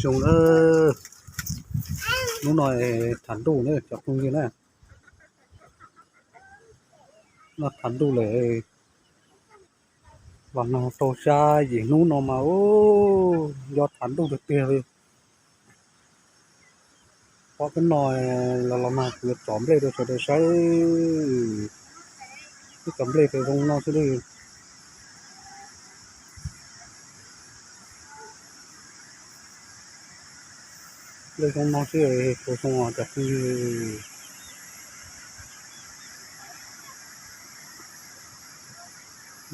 Zoo na, hnub no tham ntuj na cov phooj ywg na, no tham ntuj lawm, los nag tau xya yim hnub no mas ub, nco tham ntuj tiag tiag li. Pom peb no los los nag kuv yuav tsom nplej rau sawv daws saib, ib tsom nplej rau zoo no xwb li. Nplej zoo no xwb, tau zoo cov phooj ywg.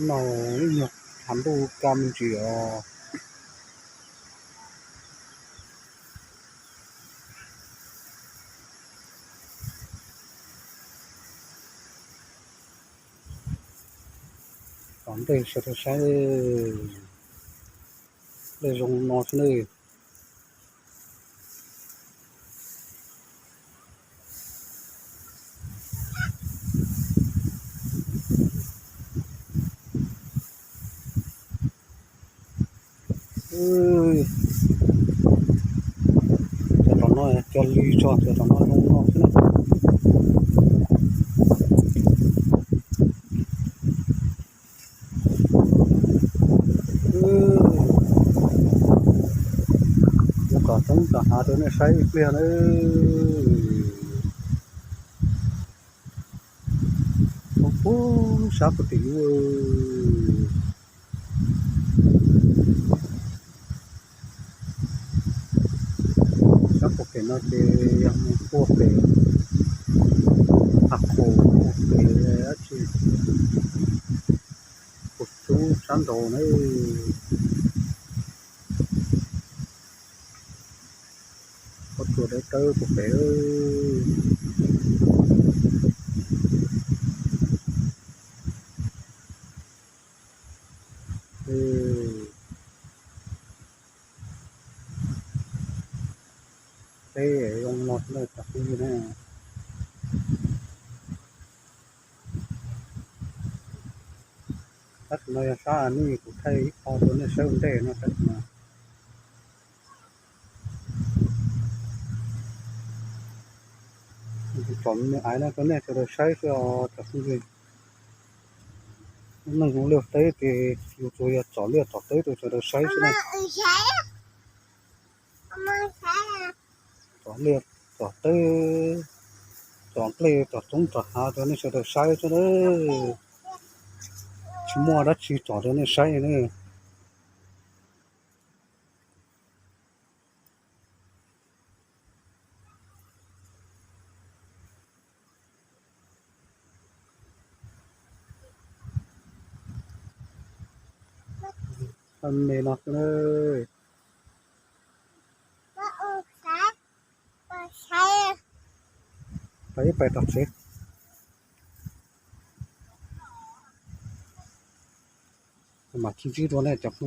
No ib nyuag tham ntuj kaj me ntsis os. Tsom nplej sawv daws saib, nplej zoo no xwb ne. Cov tom no cog lig tso, cov tom no zoo no xwb na. Yuav tsom roob tsom hav rau nej saib ib pliag nawb. Puag sab puag tim, sab puag pem no ces yog mus puag pem Phaj Khaum, puag pem dab tsi, puag tsuab sab nraud na. Qhov tsua dawb dawb puag pem. Teb zoo no xwb na cov phooj ywg na. Sab no yog sab nej kuv thaij ib qho rau nej saib ua ntej no, sab no. Tsom me aiv no rau nej sawv daws saib xwb os cov phooj ywg. Lub neej hauv liaj teb ces yus tsuas yog tsom liaj tsom teb rau sawv daws saib xwb na. Tsom liaj tsom teb, tsom nplej tsom roob tsom hav rau nej sawv daws saib xwb na. Tsis muaj dab tsi tsom rau nej saib ne. Me no xwb na. Pais ib pais tom tsev, mam tsis ntsib dua nej cov phooj